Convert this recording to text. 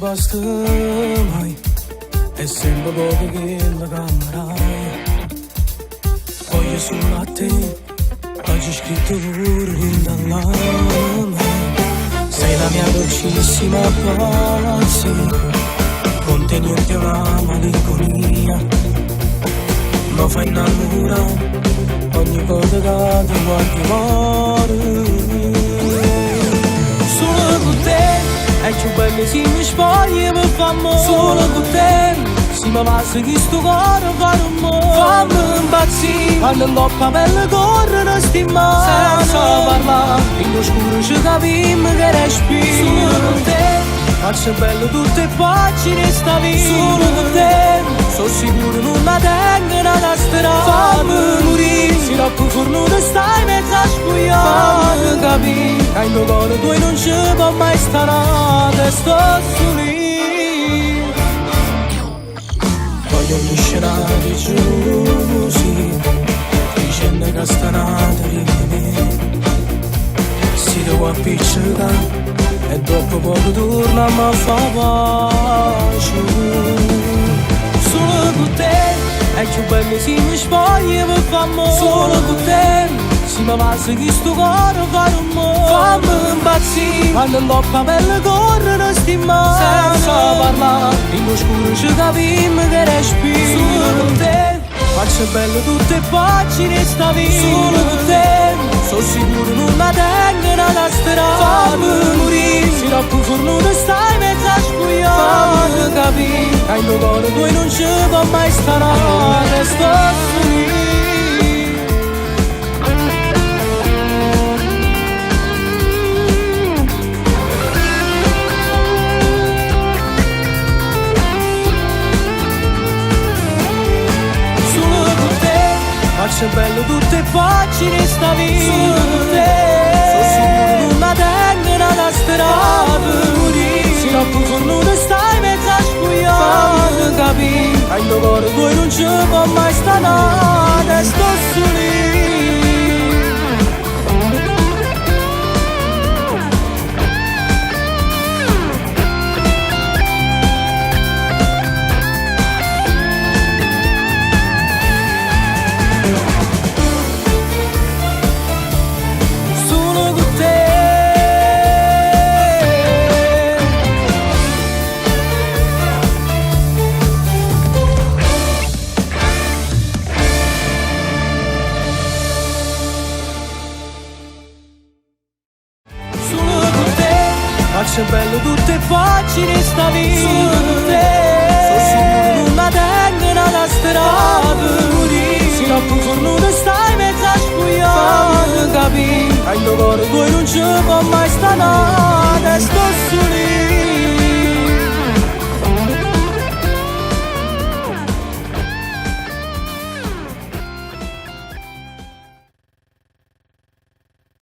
basta mai. È sempre poco che la camera. Voglio solo a te, oggi scritto pure in dall'anima. Sei la mia dolcissima pazzia, con te niente è una malinconia. Mi fai innamorare, ogni volta che ti guardi muore. Solo con te, è più bello se mi spogli per fare amore. Solo con te, se mi passa questo cuore fare amore. Fammi impazzire, quando in coppa pelle corrono sti mani. Senza parlare, in lo scuro ci capimmo che respiro. Solo con te, faccio bello tutte le pagine sta vita. Solo con te, sono sicuro non la tengo una strada. Fammi morire, se troppo fornuto stai mezza spugliata. Fammi capire, che in tuo cuore tu non ci può mai stare, sto solo. Voglio ogni scena di gelosia, dicendo che sta nata di me. Si devo appiccicare e dopo poco torna a fa pace. Solo con te è più bello se mi spogli per fare amore. Solo con te, se mi passa questo cuore fare amore. Fammi impazzire, quando in coppa pelle corrono sti mani. Senza parlare, in lo scuro ci capimmo che respiro. Solo con te, faccio bello tutte le pagine sta vita. Solo con te, sono sicuro non la tengo una strada. Fammi morire, se troppo fornuto stai mezza spugliata. Fammi capire, che in tuo cuore tu non ci può mai stare, sto solo. Solo con te, faccio bello tutte le pagine sta vita. Solo con te, sono sicuro non la tengo una strada. Morire, se troppo fornuto stai mezza spugliata. Fammi capire, che in tuo cuore tu non ci può mai stare, sto solo. Solo con te. Solo con te, faccio bello tutte le pagine sta vita. Solo con te, sono sicuro non la tengo una strada. Morire, se troppo fornuto stai mezza spugliata. Fammi capire, che in tuo cuore tu non ci può mai stare,